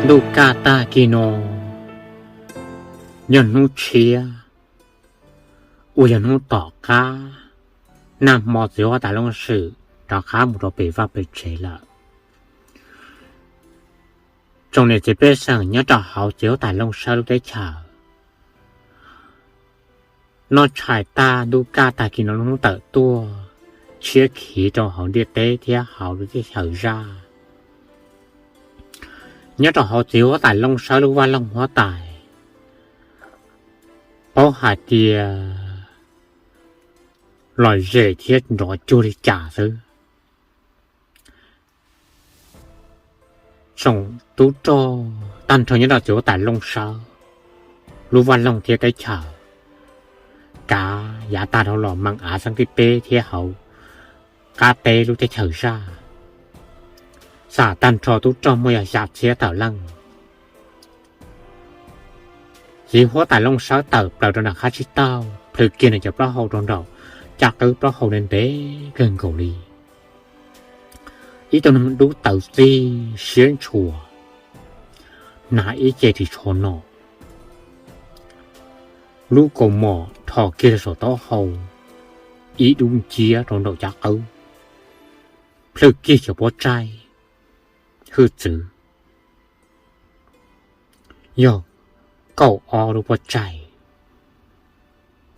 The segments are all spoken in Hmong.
Ntuj kaj tag kis no, yog hnub tshiab uas yog hnub tom qab, nag hmo txiv huab tais Looj Swm rov qab mus rau pem vaj pem tsev lawm. Tsoom niam txiv pej xeem nyob rau hauv txiv huab tais Looj Sawb lub teb chaws, noj tshais tag ntuj kaj tag kis no lub hnub tawm tuaj, tshiab khiv rau hauv ntiaj teb thiab hauv lub teb chaws zaj. Nyob rau hauv txiv huab tais Looj Sawb lub vaj loog huab tais, paub hais tias lom zem thiab nrov cuag li cas xwb. Tsoom tub rog tag nrho nyob rau txiv huab tais Looj Sawb lub vaj loog thiab teb chaws, kav yav tag dhau los meem av xeeb thib peb thiab hauv qab teb lub teb chaws zaj, xam tag nrho tub rog muaj yog xya txhiab tawm leej. Txiv huab tais Looj Sawb tawm plaws rau nram qab tsib taug, plhws kiag nws cov plaub hau rau nraum, caj qwb plaub hau ntev ntev kawg nkaus li. Ib tug neeg dub tawv txig siab ntshua, hnav ib ce ris tsho nom, lub kaus mom rho kiag rau saum taub hau, ib dub nciab rau nraum caj qwb, plhws kiag cov pob tsaig hwj txwv, yog kaum ob lub pob tsaig,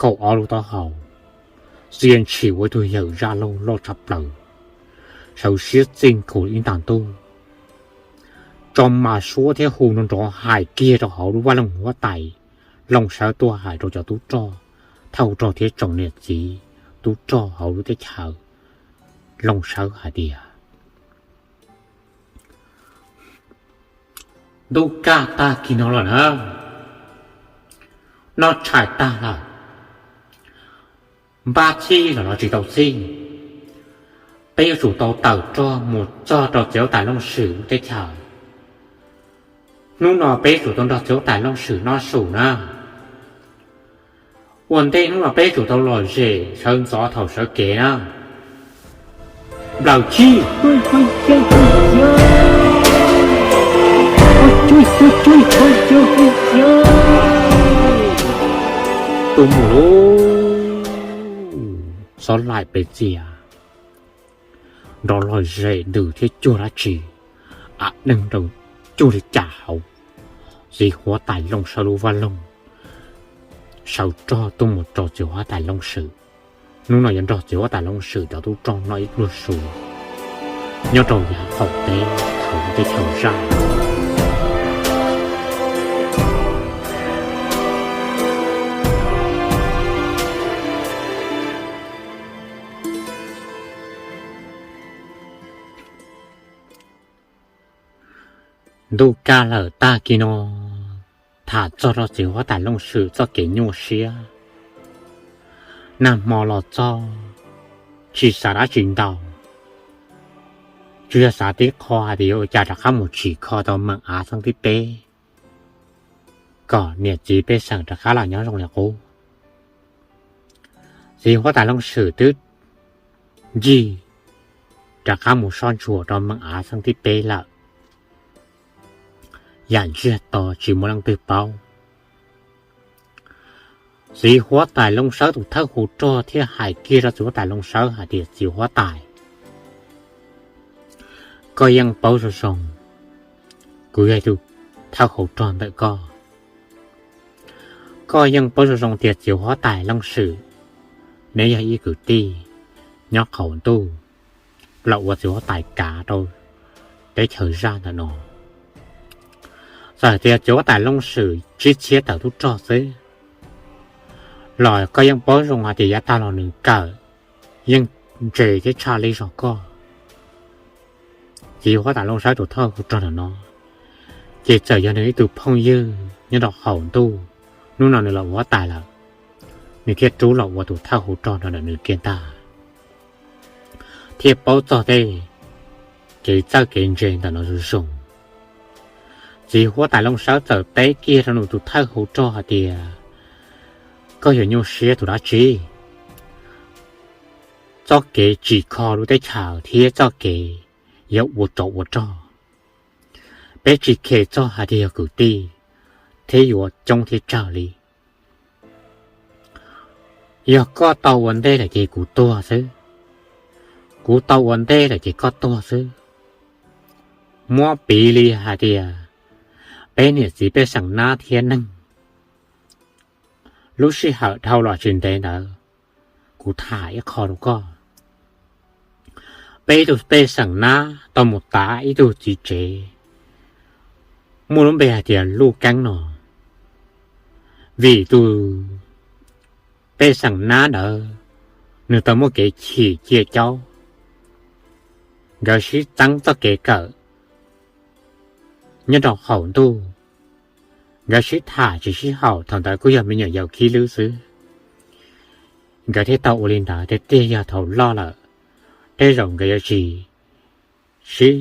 kaum ob lub taub hau, txia ntshis ua ib tug yawm zaj laug loj tshaj plaws, sawv siab txij nkaus ib nta ntuj, tso mas suab thiab hu nrov nrov hais kiag rau hauv lub vaj loog huab tais Looj Sawb tuaj hais rau cov tub rog, thawj rog thiab tsoom niam txiv tub rog hauv lub teb chaws Looj Sawb hais tias, ntuj kaj tag kis no lawm na, noj tshais tag lawm, npaj txhij los los tsis tau txhij, peb yuav tsum tau tawm rog mus txog rau txiv huab tais Looj Swm lub teb chaws. Hnub no peb yuav tsum tau nrog txiv huab tais Looj Swm noj su na. Ua ntej hnub no peb yuav tsum tau lom zem sawv ntxov thaum sawv kev na. Nplawm tshij, tus mus lub xob laim pes txias, nrov lom zem ntws thiab cuag dab tsi, a neeg nraus cuag li cas hauv txiv huab tais Looj Sawb lub vaj loog, sawv rog tuaj mus rau txiv huab tais Looj Swm. Hnub no yuav nrog txiv huab tais Looj Swm cov tub rog noj ib pluag su nyob rau yav qaum teb hauv teb chaws zaj. Ntuj kaj lawm tag kis no, tham txog rau txiv huab tais Looj Swm txoj kev nyuaj siab. Nag hmo los txog, tsis xav dab tsi ntau, tsuas yog xav tib qho hais tias yuav ua cas rov qab mus tsim kho tau meem av xeeb thib peb, kom niam txiv pej xeem rov qab los nyob zoo li qub. Txiv huab tais Looj Swm twb ncig rov qab mus soj ntsuam rau meem av xeeb thib peb lawm, yam ntsiag to tsis muaj leej twg paub. Txiv huab tais Looj Sawb tus thawj hauv rog thiaj hais kiag rau txiv huab tais Looj Sawb hais tias, txiv huab tais, koj yeej paub zoo zoo, kuv yog tus thawj hauv rog ntawm koj. Koj yeej paub zoo zoo tias txiv huab tais Looj Swm, neb yog ib kwv tij nyob qaum ntuj los ua txiv huab tais kav rau teb chaws zaj ntawm no. Txawm tias txiv huab tais Looj Swm tsib txhiab tawm tub rog xwb los koj yeej paub zoo hais tias yav tag los nws kawm yeej ntse thiab tshaj li zog koj. Txiv huab tais Looj Sawb tus thawj hauv rog ntawm no ces txawm yog nws ib tug phooj ywg nyob rau qaum ntuj, hnub no nws los ua huab tais lawm, nws thiaj rub los ua tus thawj hauv rog nrog ntawm nws kiag ntag, thiaj paub txog tej kev txawj kev ntse ntawm no zoo zoo. Txiv huab tais Looj Sawb txawm teb kiag rau nws tus thawj hauv rog hais tias, koj yuav nyuaj siab tus dab tsi? Txoj kev tsim kho lub teb chaws thiab txoj kev yuav ua tsov ua rog, Peb tsis khes txog hais tias yog kwv tij thiab yuav coob thiab tsawg li. Yog koj tau ua ntej lawm ces kuv tuag xwb, kuv tau ua ntej lawm ces koj tuag xwb. Muab piv li hais tias peb niam txiv pej xeem nab thiab neeg lub sij hawm dhau los tsis ntev ntawd, kuv tham ib qho rau koj. Peb ib tug pej xeem nab tau mus tav ib tug txiv tsev muaj lub npe hais tias Luj Keeb no, vim tus pej xeem nab ntawd nws tau muaj kev chim cia caub, nkawd sib txeeb txoj kev kawm nyob rau qaum ntuj. Nkawd sib tham tsis sib haum, thaum ntawd kuj yog me nyuam yaus khib lwb xwb. Nkawd thiaj tau ua li ntawd, tiag tiag yog thaum loj lawm tej zaum nkawd yuav tsis sib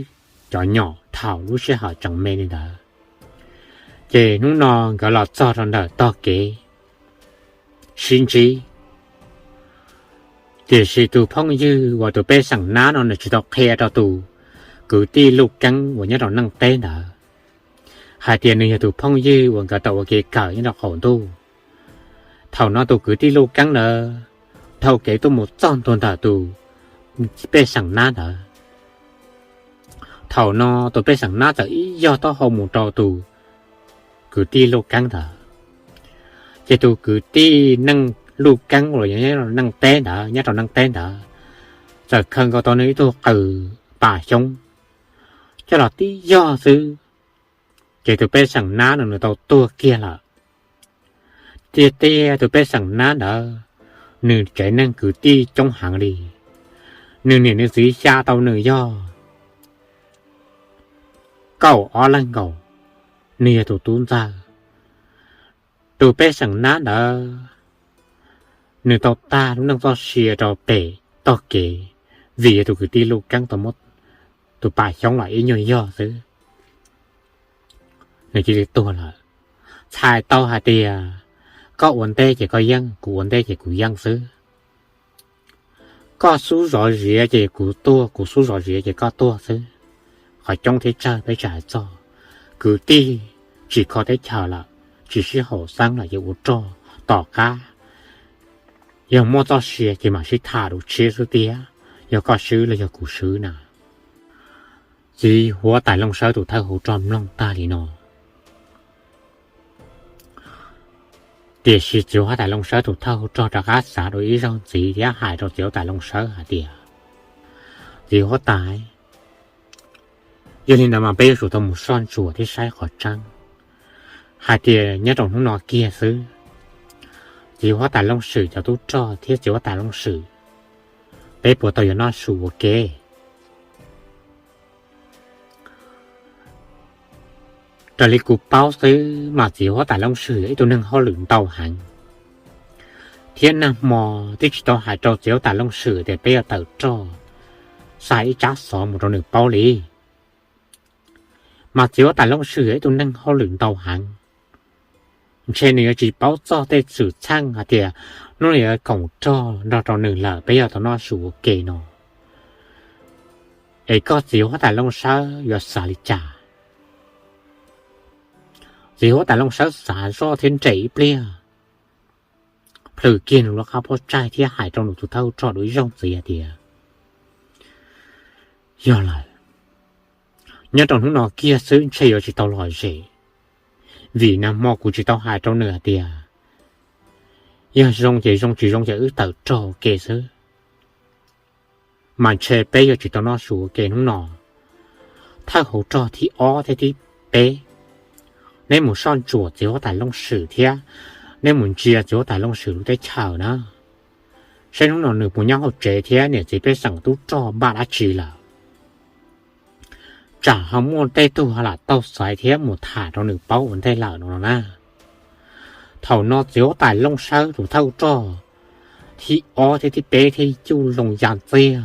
cov nyom thaum lub sij hawm tseem me li ntawd. Ces hnub no nkawd los txog rau ntawm tog kev sib ntsib, tiam sis tus phooj ywg uas tus pej xeem nab no nws tsis tau qhia rau tus kwv tij Luj Keeb uas nyob rau neej teb ntawd hais tias nws yog tus phooj ywg uas nkawd tau ua kev kawm nyob rau qaum ntuj. Thaum no tus kwv tij Luj Keeb ntawd dhau kev tuaj mus txog ntua ntawm tus pej xeem nab ntawd. Thaum no tus pej xeem nab txawm ib yog taub hau mus rau tus kwv tij Luj Keeb ntawd, ces tus kwv tij neej Luj Keeb uas yog neej teb ntawd, nyob rau neej teb ntawd, txawm khaws nkaus tau nws ib tug qws pas xyoob coj los tib yog xwb, ces tus pej xeem nab no nws tau tuag kiag lawm. Tiag tiag tus pej xeem nab ntawd nws tsev neeg kwv tij coob heev li. Nws niam nws txiv xya tau nws yog kaum ob leeg nkaus, nws yog tus tub ntxawg. Tus pej xeem nab ntawd nws tau tag lub neej txoj sia rau pem tog kev, vim yog tus kwv tij Luj Keeb tau muab tus pas xyoob los ib nyuag yog xwb, nws cia li tuag lawm. Txhais tau hais tias koj ua ntej ces koj yeej, kuv ua ntej ces kuv yeej xwb. Koj xub zov ziav ces kuv tuag, kuv xub zov ziav ces koj tuag xwb. Qhov coob thiab tsawg peb tsis hais txog. Kwv tij tsis kho teb chaws lawm, tsis sib haum xeeb lawm, ces ua rog tom qab, yog muaj txoj sia ces mam sib tham lus tshiab xwb tiag, yog koj swb los yog kuv swb na. Txiv huab tais Looj Sawb tus thawj hauv rog mloog tag li no, tiam sis txiv huab tais Looj Sawb tus thawj hauv rog rov qab xav dua ib zaug ntxiv thiab hais rau txiv huab tais Looj Sawb hais tias, txiv huab tais, yog li ntawd mas peb yuav tsum tau mus soj ntsuam thiab saib qhov tseeb hais tias nyob rau hnub no kiag xwb, txiv huab tais Looj Swm cov tub rog thiab txiv huab tais Looj Swm, peb puas tau yuav noj su ua ke? Raws li kuv paub xwb mas txiv huab tais Looj Swm yog ib tug neeg hauj lwm ntau heev, thiab nag hmo twb tsis tau hais rau txiv huab tais Looj Swm tias peb yuav tawm rog xa ib tsab xov mus rau nws paub li. Mas txiv huab tais Looj Swm yog ib tug neeg hauj lwm ntau heev, ntshe nws yuav tsis paub txog tej xwm txheej hais tias hnub no yuav koom rog nrog rau nws lawm peb yuav tau noj su ua ke no. Es koj txiv huab tais Looj Sawb yuav xav li cas? Txiv huab tais Looj Sawb xav zoj thiab nres ib pliag, plhws kiag nws lub qab pob tsaig thiab hais rau nws tus thawj rog dua ib zaug ntxiv hais tias, yog lawm, nyob rau hnub no kiag xwb ntshe yuav tsis tau lom zem, vim nag hmo kuv tsis tau hais rau nws hais tias yog zoo ces zoo, tsis zoo ces wb tawm rog ua ke xwb. Mas ntshe peb yuav tsis tau noj su ua ke hnub no. Thawj hauv rog thib ob thiab thib peb, neb mus soj ntsuam txiv huab tais Looj Swm thiab neb mus ntsia txiv huab tais Looj Swm lub teb chaws na, saib hnub no nws puas nyob hauv tsev thiab niam txiv pej xeem tub rog npaj dab tsi lawm. Tsam ho muaj tej tug ho lam tau xaiv thiab mus tham rau nws paub ua ntej lawm no no na. Thaum no txiv huab tais Looj Sawb tus thawj rog thib ob thiab thib peb thiaj cuj loo ya ntxiag,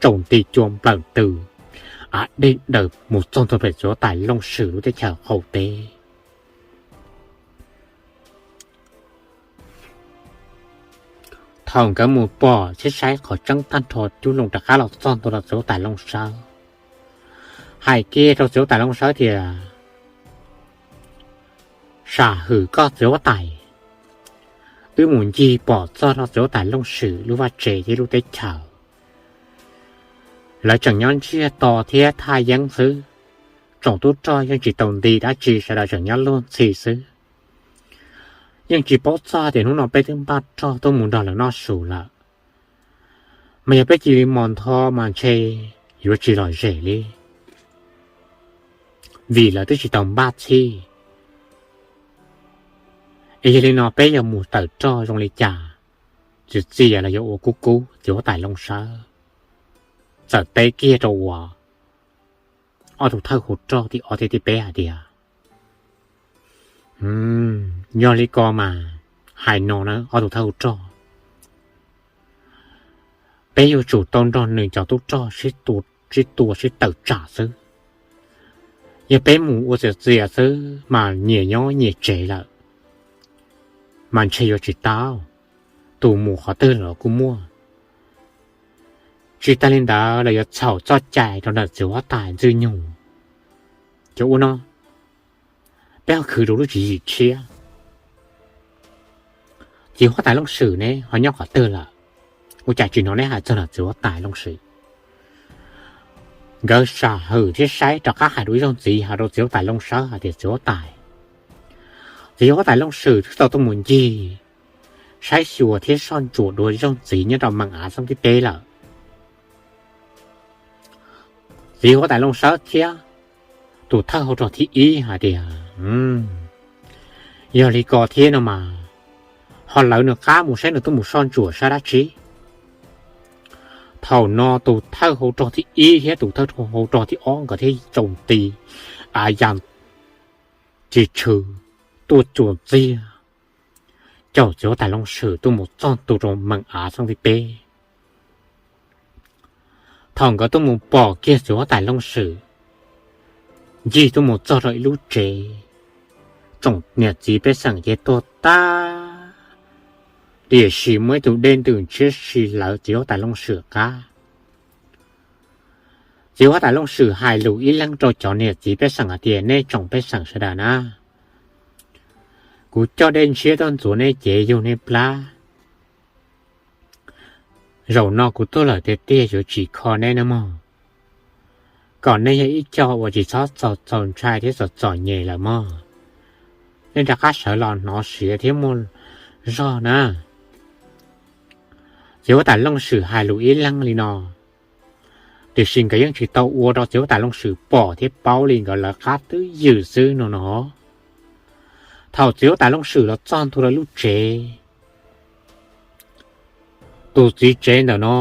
tsaus nti cua nplawm ntws, av deg daws mus txog ntua pem txiv huab tais Looj Swm lub teb chaws qaum teb. Thaum nkawd mus pom thiab saib qhov tseeb tag nrho, cuj loo rov qab los txog ntua rau txiv huab tais Looj Sawb. Hais kiag rau txiv huab tais Looj Sawb tias, sam hwm koj txiv huab tais, wb mus ncig pom txog rau txiv huab tais Looj Swm lub vaj tse thiab lub teb chaws. Lawv tseem nyob ntsiag to thiab thaj yeeb xwb, tsoom tub rog yeej tsis tau nti dab tsi, sawv daws tseem nyob luag ntxhi xwb. Yeej tsis paub txog tias hnub no peb twb npaj rog tuaj mus nrog lawv noj su lawm. Mas yog peb cia li mos ntho mas ntshe yuav tsis lom zem li, vim lawv twb tsis tau npaj txhij. Es yog li no peb yuav mus tawm rog zoo li cas? Txias txias los yuav ua kub kub, txiv huab tais Looj Sawb txawm teb kiag rau ob tug thawj hauv rog thib ob thiab thib peb hais tias, yog li ko mas, hais no na ob tug thawj hauv rog, peb yuav tsum tau nrog nws cov tub rog sib tua sib tawm tsam xwb. Yog peb mus ua txias txias xwb mas nyias nyob nyias tsev lawm, mas ntshe yuav tsis tau. Tus mus qhov twg los kuj muaj. Tsis tas li ntawd los yuav txhaum txoj cai rau ntawm txiv huab tais Ntxwj Nyoog. Cov ua no, peb ho khwv rau lub tswv yim tshiab. Txiv huab tais Looj Swm ne ho nyob qhov twg lawm? Ua cas tsis hnov neb hais txog ntawm txiv huab tais Looj Swm? Nkawd sam hwm thiab saib rov qab hais dua ib zaug ntxiv, hais rau txiv huab tais Looj Sawb hais tias, txiv huab tais, txiv huab tais Looj Swm twb tau tuaj mus ncig saib xyuas thiab soj ntsuam dua ib zaug ntxiv nyob rau meem av xeeb thib peb lawm. Txiv huab tais Looj Sawb thiab tus thawj hauv rog thib ib hais tias, yog li ko thiab no mas, ho lawv nws qab mus saib nws tuaj mus soj ntsuam sab dab tsi? Thaum no tus thawj hauv rog thib ib thiab tus thawj hauv rog thib ob nkawd thiaj tsaus nti, av ya ris tshw tuaj tsuas txiag, caum txiv huab tais Looj Swm tuaj mus txog ntua rau meem av xeeb thib peb. Thaum nkawd tuaj mus pom kiag txiv huab tais Looj Swm ncig tuaj mus txog rau ib lub tsev, tsoom niam txiv pej xeem ces tuag tag, tiam sis muaj ib tug dej ntws ntshiab si lawv txiv huab tais Looj Swm qab. Txiv huab tais Looj Swm hais lus ib leeg rau cov niam txiv pej xeem hais tias, nej tsoom pej xeem sawv daws na, kuv coj dej ntshiab tuaj ntxuav nej cev yug nej plab. Zaum no kuv tuaj lawm tiag tiag yuav tsim kho neb na mog, kom nej yog ib co uas tsis txhob txaus ntshai thiab txom txom nyem lawm mog. Nej rov qab sawv los hnov siav thiab muaj zog na. Txiv huab tais Looj Swm hais lus ib leeg li no, tiam sis nkawd yeej tsis tau ua rau txiv huab tais Looj Swm pom thiab paub li, nkawd lawv qab twb ywm xwb no no. Thaum txiv huab tais Looj Swm los txog ntua rau lub tsev, tus txiv tsev ntawm no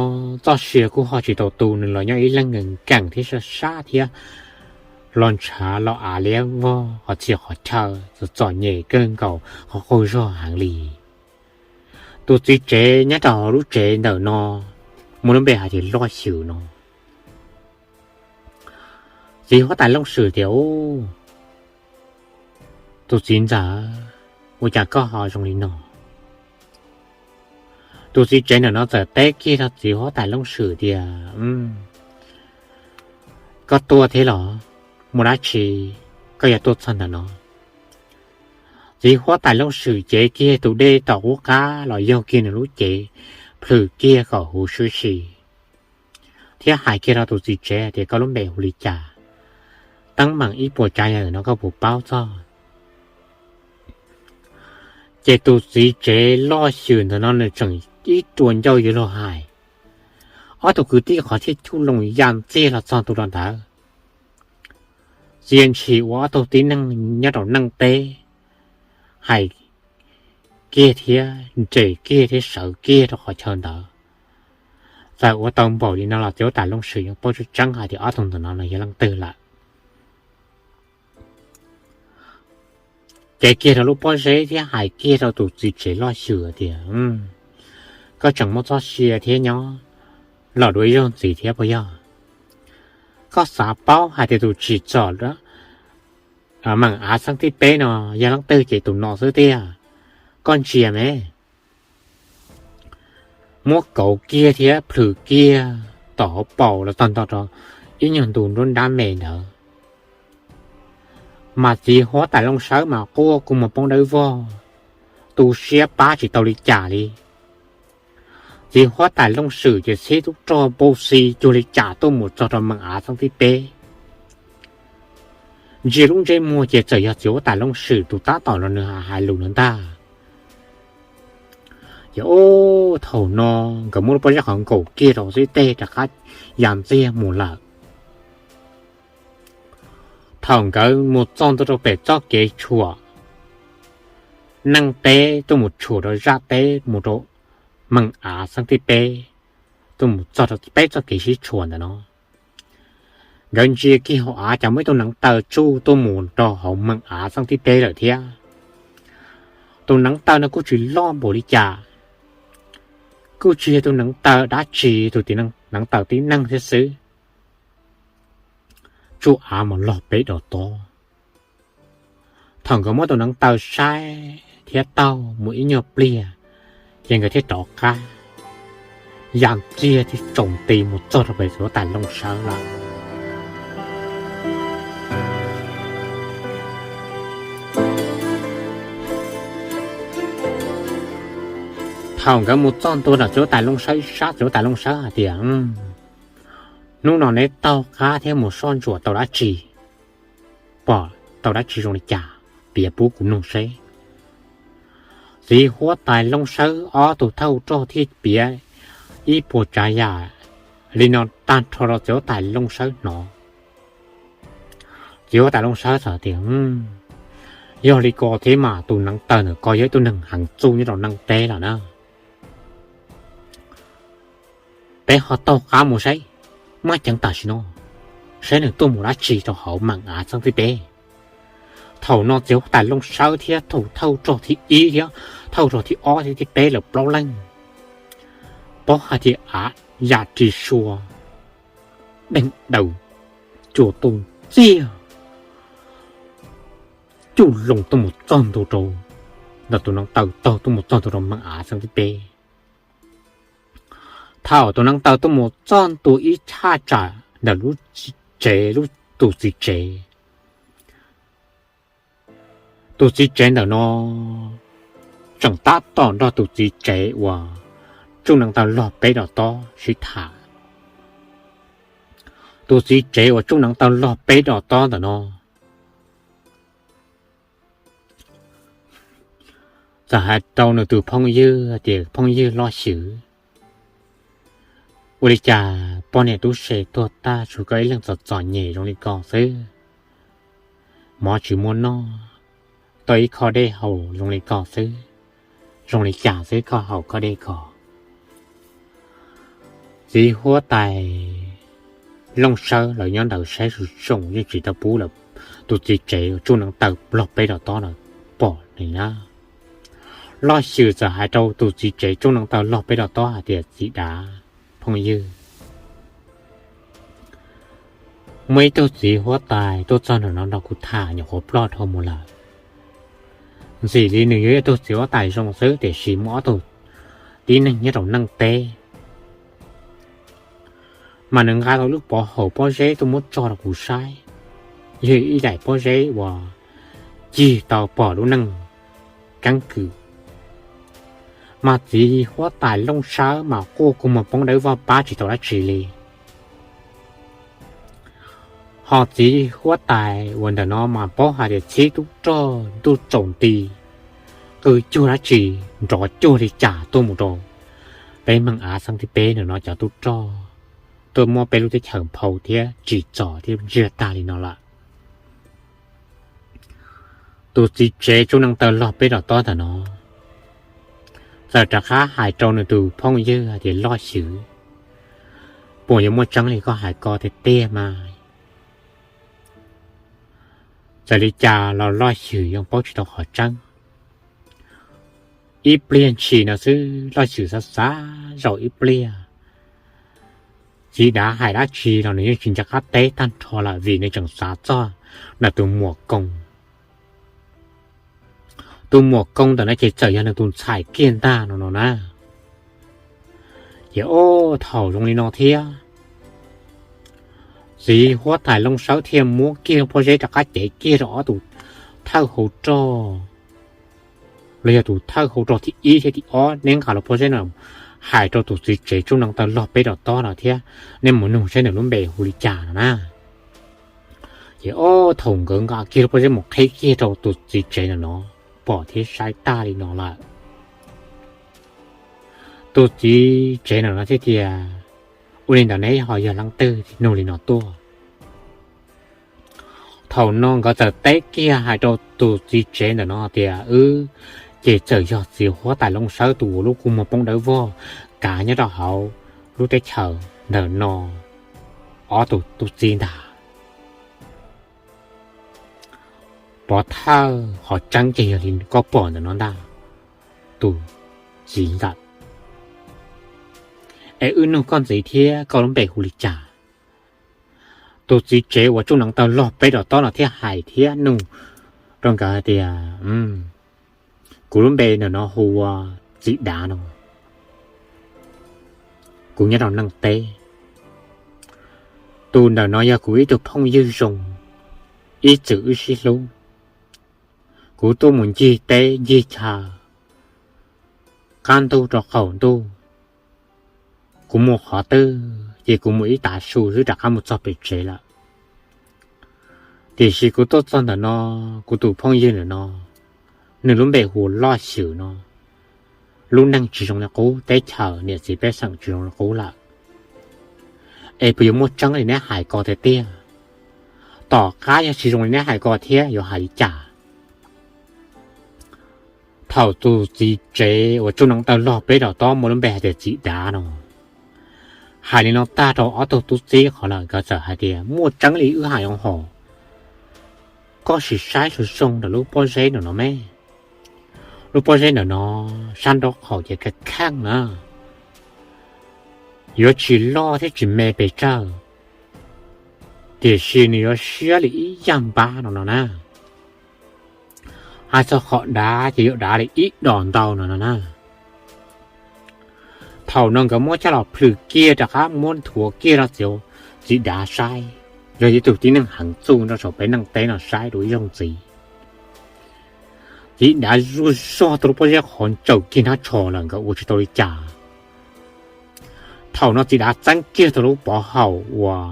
txoj sia kuj ho tsis tau tu, nws los nyob ib leeg nkees nkees thiab sab sab thiab los ntshav los av liab vog qhov txhia qhov chaw, txom txom nyem kawg nkaus qhov qaug zog heev li. Tus txiv tsev nyob rau hauv lub tsev ntawm no muaj lub npe hais tias Loj Xywm no. Txiv huab tais Looj Swm tias, tus txiv ntxawm, ua cas koj ho zoo li no? Tus txiv tsev ntawm no txawm teb kiag rau txiv huab tais Looj Swm tias, koj tuaj thiab los? Muaj dab tsi koj yuav tuaj txog ntawm no? Txiv huab tais Looj Swm cev kiag tus dej tom qub qab los yaug kiag nws lub cev, plhws kiag kom huv sub si, thiab hais kiag rau tus txiv tsev tias, koj lub npe hu li cas? Teeb meem ib puas tsav yam no koj puas paub txog? Ces tus txiv tsev Loj Xywm ntawm no nws tseem ib rua ncauj yuav luag hais. Ob tug kwv tij qhov thiaj cuj loo ya ntxiag los txog ntua rau ntawd. Txia ntshis ua ob tug tib neeg nyob rau neej teb hais kiag thiab nres kiag thiab sawv kiag rau qhov chaw ntawd. Txawm ua tau npaum li no los txiv huab tais Looj Swm yeej paub tseeb tseeb hais tias ob tug ntawm no nws yog leej twg lawm. Cev kiag rau lub pob zeb thiab hais kiag rau tus txiv tsev Loj Xywm tias, koj tseem muaj txoj sia thiab nyob los dua ib zaug ntxiv thiab puas yog? Koj xav paub hais tias tus tsim txom meem av xeeb thib peb no yog leej twg ces tus no xwb tiag. Koj ntsia me. Muab kauv kiag thiab plhws kiag tom hauv paus los txog nto rau ib nyuag ntu nruab nrab me ntawd. Mas txiv huab tais Looj Sawb mas quaj kua muag poob dawb vog, tu siab pab tsis tau li cas li. Txiv huab tais Looj Swm ces txhib tub rog npau xi cuag li cas tuaj mus txog rau meem av xeeb thib peb. Ntsia lub ntsej muag ces txawm yog txiv huab tais Looj Swm tus tab tom los nws hais lus no ntag. Ces ub, thaum no nkawd muab lub pob zeb qhov nkaum kiag rau xib teg rov qab ya ntxiag mus lawm. Thaum nkawd mus txog ntua rau pem txoj kev tshuam neej teb tuaj mus tshuam rau zaj teb mus rau meem av xeeb thib peb, tuaj mus txog rau peb txoj kev sib tshuam ntawm no, nkawd ntsia kiag hauv av cas muaj ib tug neev taw tsuj tuaj mus rau hauv meem av xeeb thib peb lawm thiab. Tus neev taw no kuj tsis loj npaum li cas, kuj tsis yog tus neev taw dab tsi, tus tib neev taw tib neeg thiab xwb. Tsuj av mus log peb dos tob. Thaum nkawd muab tus neev taw saib thiab taug mus ib nyuag pliag, ces nkawd thiaj rov qab ya ntxiag thiab tsaus nti mus txog rau pem txiv huab tais Looj Sawb lawm. Thaum nkawd mus txog ntua ntawm txiv huab tais Looj Sawb ib sab, txiv huab tais Looj Sawb hais tias, hnub no neb taug qab thiab mus soj ntsuam tau dab tsi, pom tau dab tsi zoo li cas, piav pub kuv mloog seb. Txiv huab tais Looj Sawb ob tug thawj rog thiaj piav ib puas tsav yam li no tag nrho rau txiv huab tais Looj Sawb hnov. Txiv huab tais Looj Sawb txawm tias, yog li ko thiab mas tus neev taw ntawm ko yog ib tug neeg heev txuj nyob rau neej teb los na. Peb ho taug qab mus saib, maj ceev tam sim no, saib nws tuaj mus dab tsi rau hauv meem av xeeb thib peb. Thaum no txiv huab tais Looj Sawb thiab tus thawj rog thib ib thiab thawj rog thib ob thiab thib peb lawv plaub leeg paub hais tias av ya ris sua, deeg daws, cua tuj ntxiag, cuj loo tuaj mus txog ntua rau ntawm tus neev taw taug tuaj mus txog ntua rau meem av xeeb thib peb. Thaum tus neev taw tuaj mus txog ntua ib thaj tsam ntawm lub tsev, lub, tus txiv tsev, tus txiv tsev ntawm no tseem tab tom nrog tus txiv tsev uas tsuj neev taw log peb dos tob sib tham. Tus txiv tsev uas tsuj neev taw log peb dos tob ntawm no txawm hais rau nws tus phooj ywg tias, phooj ywg Loj Xywm, ua li cas poj niam tub se tuag tag tshuav koj ib leeg txom txom nyem zoo li ko xwb, mov tsis muaj noj, tau ib khob dej haus zoo li ko xwb, zoo li cas xwb koj haus khob dej ko? Txiv huab tais Looj Sawb lawv nyob ntawd saib zoo zoo yeej tsis tau pub lawv tus txiv tsev tsuj neev taw log peb dos tob lawm pom li na. Loj Xywm txawm hais rau tus txiv tsev tsuj neev taw log peb dos tob hais tias, txiv dav, phooj ywg, muaj ib tug txiv huab tais tuaj txog ntawm no nrog kuv tham nyuam qhuav ploj dhau mus lawm. Ntxim li nws yog ib tug txiv huab tais zoo xwb tiam sis muaj ob tug tib neeg nyob rau neej teb, mas nws nqa tau lub pov haum pob zeb tuaj muab tso rau kuv saib, yog ib daim pob zeb uas cig tau pom lub neej keeb kwm. Mas txiv huab tais Looj Sawb mas quaj kua muag poob dawb vog pab tsis tau dab tsi li. Ho txiv huab tais uas ntawm no mas paub hais tias txhib tub rog ntuj tsaus nti, qw cuag dab tsi, nrov cuag li cas tuaj mus rau peb meeg av xeeb thib peb ntawm no cov tub rog tuaj muab peb lub teb chaws nphau thiab tsim txom thiab ntsiag tag li no lawm. Tus txiv tsev tsuj neev taw log peb dos tob ntawm no txawm rov qab hais rau nws tus phooj ywg hais tias, Loj Xywm, puas yuav muaj tseeb li koj hais ko tiag tiag mas? Txawm li cas los Loj Xywm yeej paub tsis tau qhov tseeb. Ib pliag ntshis no xwb Loj Xywm xav xav zaum ib pliag, txiv dav hais dab tsi los nws yeej tsis nco qab teb tag nrho lawm vim nws tseem xav txog ntawm tus muam koo. Tus muam koo ntawm no ces txawm yog nws tus ntxhais kiag ntag no no na. Ces ub, thaum zoo li no thiab, Txiv huab tais Looj Sawb thiaj muab kiag lub pob zeb rov qab cev kiag rau ob tug thawj hau rog, los yog tus thawj hau rog thib ib thiab thib ob, neb nqa lub pob zeb no hais rau tus txiv tsev tsuj nees taw log peb rov tob no thiab, neb mus nug saib nws lub npe hu li cas no na. Ces ob thaum nkawd nqa kiag lub pob zeb mus qheb kiag rau tus txiv tsev ntawm no, pom thiab saib tag li no lawm. Tus txiv tsev ntawm no thiaj tias, ua li ntawd neb ho yog leej twg nug li no tuaj? Thaum no nkawd txawm teb kiag hais rau tus txiv tsev ntawm no tias, wb ces txawm yog txiv huab tais Looj Sawb tus uas lub kua muag poob dawb vog kav nyob rau hauv lub teb chaws ntawm no ob tug tub txib ntag. Pov thawj, qhov tseeb ces yog li koj pom ntawm no ntag, tus txiv ntxawm. Es wb nug koj ntxiv thiab, koj lub npe hu li cas? Tus txiv tsev uas tsuj nees taw log peb rov tob no thiaj hais thiab nug rau nkawd hais tias, kuv lub npe ntawm no hu ua Txiv Dav no, kuv nyob rau Neej Teb. Tus ntawm no yog kuv ib tug phooj ywg zoo, ib txwm wb sib hlub. Kuv tuaj mus ncig teb ncig chaw, qab ntuj rau qaum ntuj, kuv mus qhov twg ces kuv mus ib tav su xwb rov qab mus txog pem tsev lawm. Tiam sis kuv tuaj txog ntawm no, kuv tus phooj ywg ntawm no, nws lub npe hu ua Loj Xywm no, lub neej tsis zoo li qub, teb chaws niam txiv pej xeem tsis zoo li qub lawm. Es puas yuav muaj tseeb li neb hais ko tiag tiag? Tom qab yog tsis zoo li neb hais ko thiab yuav hais li cas? Thaum tus txiv tsev uas tsuj nees taw log peb rov tob muaj lub npe hais tias Txiv Dav no hais li no tag rau ob tug tub txib qhov lawm, nkawd txawm hais tias, muaj tseeb li wb hais os hos, koj sim saib zoo zoo ntawm lub pob zeb ntawm no me. Lub pob zeb ntawm no sab nraub qaum ces kheej kheej na, yuav tsis loj thiab tsis me pes tsawg, tiam sis nws yuav siab li ib yag npab no no na. Hais txog qhov dav ces yuav dav li ib dos ntau no no na. Thaum no nkawd muab coj los plhws kiag rov qab muab nthuav kiag rau txiv, Txiv Dav saib, yog ib tug tib neeg heev txuj nyob rau saum peb Neej Teb no saib rau ib zaug ntxiv. Txiv Dav zuaj zog tau lub pob zeb qhov ntsaum kiag hnab tsho lawm, nkawd ua tsis tau li cas. Thaum no Txiv Dav txeeb kiag tau lub pov haum uas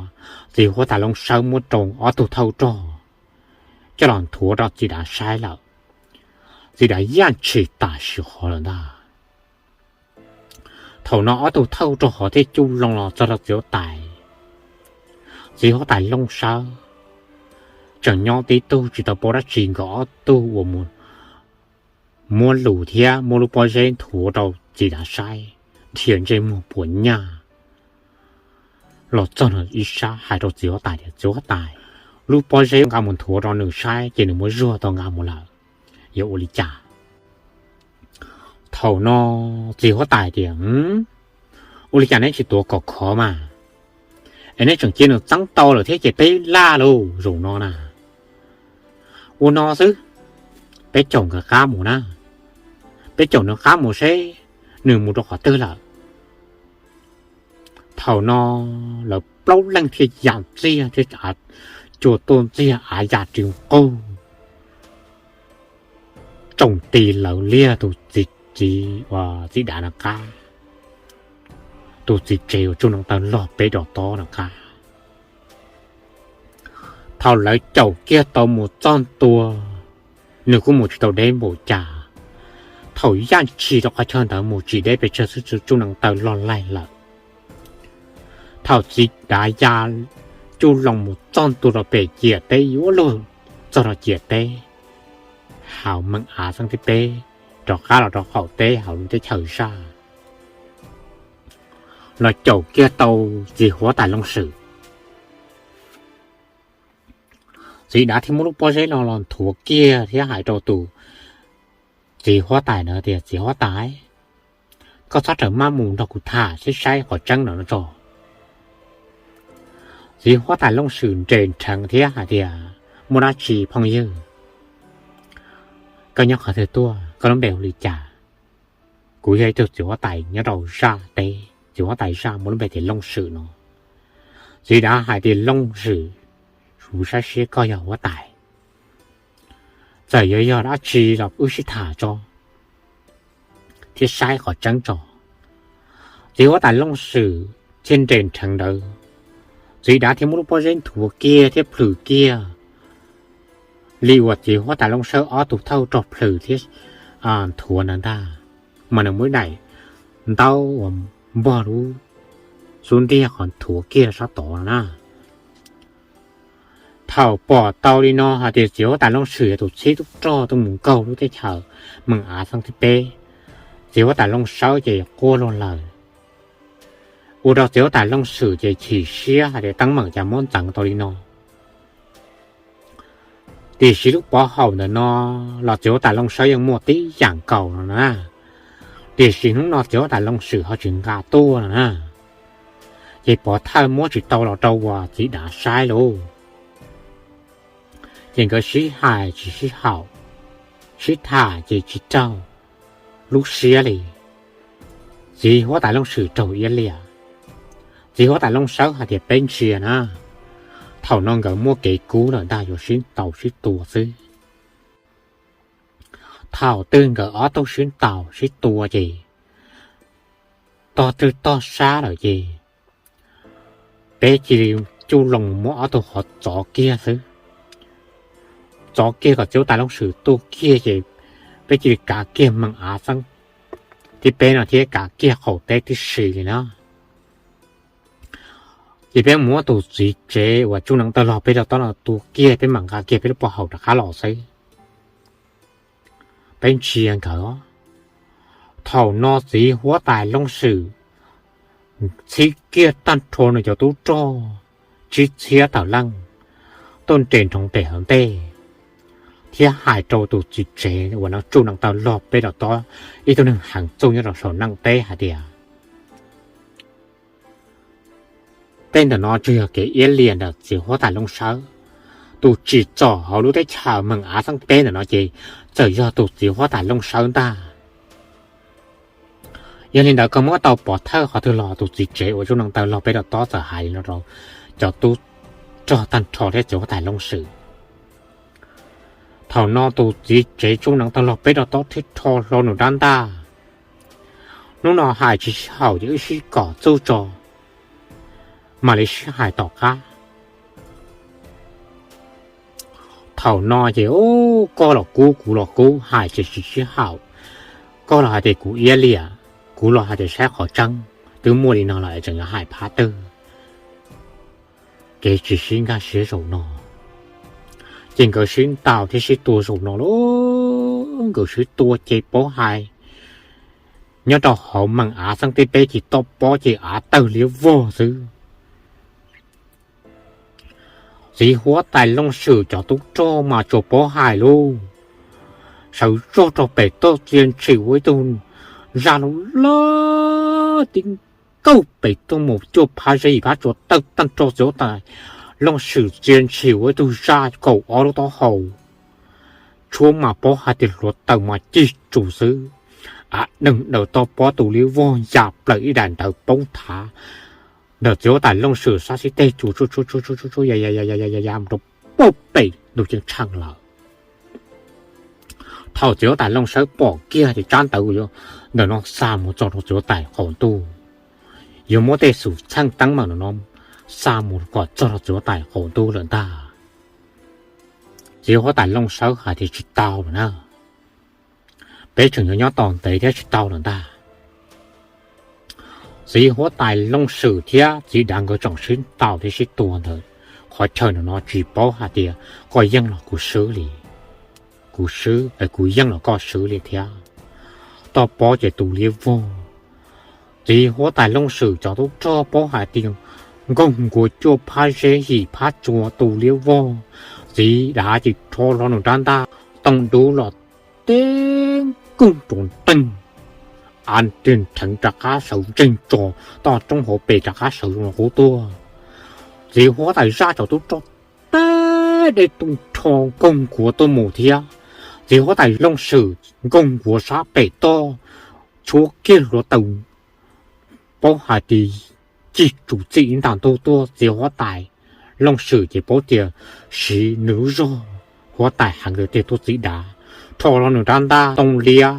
txiv huab tais Looj Sawb muab rau ob tug thawj rog coj los nthuav rau Txiv Dav saib lawm. Txiv Dav yaj tshis tam sim hov lawm ntag. Thaum no ob tug thawj rog hov thiaj cuj loo los txog rau txiv huab tais. Txiv huab tais Looj Sawb tseem nyob tib tug tsis tau paub dab tsi, nkawd ob tug uas mus muab lus thiab muab lub pob zeb nthuav rau Txiv Dav saib dhia ntsej muag puas nyaj los txog nws ib sab hais rau txiv huab tais tias, txiv huab tais, lub pob zeb nqa mus nthuav rau nws saib ces nws muab zuaj tau nqa mus lawm, yuav ua li cas? Thaum no txiv huab tais tias, ua li cas neb tsis tuav kom khov mas, es neb tseem cia nws txeeb tau lawm thiab ces peb laj lauj zaum no na. Ua no xwb, peb caum nkawd qab mus na, peb caum nws qab mus seb nws mus rau qhov twg lawm. Thaum no lawv plaub leeg thiaj ya ntxiag thiab cua tuaj ntxiag av ya ris nqug, tsoom tis lawv liag tus txiv, txiv, txiv Dav no qab, tus txiv tsev uas tsuj nees taw log peb rov tob no qab. Thaum lawv caum kiag tau mus txog ntua, nws kuj mus tsis tau deb npaum cas. Thaum yaj tshis rau qhov chaw ntawd mus tsis deb pes tsawg xwb tsuj nees taw log laig lawm. Thaum txiv Dav ya cuj loo mus txog ntua rau pem ciam teb yuav luag txog rau ciam teb, hauv meem av xeeb thib peb, rov qab los rau qaum teb hauv lub teb chaws zaj, los caum kiag tau txiv huab tais Looj Swm. Txiv Dav thiaj muab lub pob zeb no los nthuav kiag thiab hais rau tus txiv huab tais na tias, txiv huab tais, koj txhob rawm maj mus nrog kuv tham seb saib qhov tseeb no no tso. Txiv huab tais Looj Swm nres nrheev thiab hais tias, muaj dab tsi phooj ywg? Koj nyob qhov twg tuaj? Koj lub npe hu li cas? Kuv yog ib tug txiv huab tais nyob rau zaj teb, txiv huab tais zaj muaj lub npe tias Looj Swm no. Txiv dav hais tias, Looj Swm, kuv saib siab koj yog huab tais, txawm yuav yog dab tsi los wb sib tham tso thiab saib qhov tseeb tso. Txiv huab tais Looj Swm thiaj nres nrheev ntawd, txiv dav thiaj muab lub pob zeb nthuav kiag thiab plhws kiag li uas txiv huab tais Looj Sawb ob tug thawj rog plhws thiab nthuav ntawd ntag, mas nws muab daim ntaub uas npog lub xub ntiag qhov nthuav kiag sab tod no na. Thaum pom tau li no hais tias txiv huab tais Looj Swm yog tus txib tub rog tuaj mus nkaug lub teb chaws Meem Av Xeeb thib peb, txiv huab tais Looj Sawb ces quaj luag lawm. Ua rau txiv huab tais Looj Swm ces chim siab hais tias teeb meem cas muab ntxeev tau li no. Tiam sis lub pov haum ntawm no los txiv huab tais Looj Sawb yeej muaj tib yam nkaus no na, tiam sis hnub no txiv huab tais Looj Swm ho tsis nqa tuaj no na, ces pov thawj muab tsis tau los rau uas txiv dav saib lauj. Ces nkawd sib hais tsis sib haum, sib tham ces tsis raug lub siab li. Txiv huab tais Looj Swm raug iab liam, txiv huab tais Looj Sawb hais tias, Peb ntsia na, thaum no nkawd muaj kev kub lawm ntag, yuav sib ntaus sib tua xwb. Thaum twg nkawd ob tug sib ntaus sib tua ces tog twg tog sab lawm ces peb cia li cuj loo muab ob tug qhov txov kiag xwb. Txov kiag kom txiv huab tais Looj Swm tuag kiag ces peb cia li kav kiag Meem Av Xeeb thib peb no thiab kav kiag qaum teb tib si li na. Ces peb muab tus txiv tsev uas tsuj neev tawg log peb rau tob no tua kiag, peb mam nqa kiag peb lub pov haum rov qab los xwb. Peb ntsia nkawd. Thaum no txiv huab tais Looj Swm txhib kiag tag nrho nws cov tub rog tsib txhiab tawm leej tuaj nres nroos pem hauv ntej, thiab hais rau tus txiv tsev uas no tsuj neev tawg log peb rau tob, ib tug neeg heev txuj nyob rau saum neej teb hais tias, Tej ntawm no tsuas yog kev iab liam ntawm txiv huab tais Looj Sawb. Tus tsim txom hauv lub teb chaws Meem Av Xeeb peb ntawm no ces txawm yog tus txiv huab tais Looj Sawb ntag. Yog li ntawd koj muab tau pov thawj qhov twg los? Tus txiv tsev uas tsuj neev tawg log peb rau tob txawm hais li no rau cov tub rog tag nrho thiab txiv huab tais Looj Swm. Thaum no tus txiv tsev tsuj neev tawg log peb rau tob thiaj rho hlo nws rab ntaj, Hnub no hais tsis sib haum ces wb sib kom txuj tso, mam li sib hais tom qab. Thaum no ces koj los kub kuv los kub, hais ces tsis sib haum. Koj los hais tias kuv iab liam, kuv los hais tias saib qhov tseeb, twb muaj li no los es tseem yuav hais phab twg? Kev tsis sib nkag siab zaum no, ces nkawd sib ntaus thiab sib tua zaum no lauj. Nkawd sib tua ces paub hais nyob rau hauv Meem Av Xeeb thib peb ces toj pob ces av tawg liab vog xwb. Txiv huab tais Looj Swm cov tub rog mas tsuas paub hais lauj, sawv zog rau pem toj txia ntshis ua ib tug zaj loj loj tib nkaug pem tuaj mus cuaj phab zeb yim phab tsua tawg tag nrho txiv huab tais Looj Swm txia ntshis ua ib tug zaj kaum ob lub taub hau, tshuab mas paub hais tias hluav taws mas cig tsus xwb. Av deeg daws toj pob tu liab vog ya plaws ib daim ntawv poob thav ntawm txiv huab tais Looj Swm sab xib teg tsus tsuj tsuj tsuj tsuj ya ya ya ya ya ya mus rau pem ntug ceeb tsheej lawm. Thaum txiv huab tais Looj Sawb pom kiag ces tsab ntawv ntawm no xa mus txog rau txiv huab tais qaum ntuj, yuav muab tej xwm txheej teeb meem ntawm no xa mus kom txog rau txiv huab tais qaum ntuj lawm ntag. Txiv huab tais Looj Sawb hais tias tsis tau lawm na, peb tseem yuav nyob tos ntev thiab tsis tau lawm ntag. Txiv huab tais Looj Swm thiab txiv dav nkawd tseem sib ntaus thiab sib tua ntawd, qhov chaw ntawm no tsis paub hais tias koj yeej los kuv swb li, kuv swb es kuv yeej los koj swb li thiab. Toj pob ces tu liab vog. Txiv huab tais Looj Swm cov tub rog paub hais tias nkaug nkuav cuaj phab zeb yim phab tsua tu liab vog. Txiv dav ces rho hlo nws rab ntaj, tooj dub los teb nkuj rau nteeg, av nreg nrheev rov qab sawv ntseeg tso, toj roob hauv pes rov qab sawv zoo qub tuaj. Txiv huab tais zaj cov tub rog teb dej tu nrho nkaug nkuav tuaj mus thiab. Txiv huab tais Looj Swm nkaug nkuav sab pem toj, tshuab kiag hluav taws, paub hais tias cig tsuj txim ib nta ntuj tuaj, txiv huab tais Looj Swm ces paub tias siv nws lub zog huab tais heev tiag tuaj txi dav, rho los nws rab ntaj ntoo liab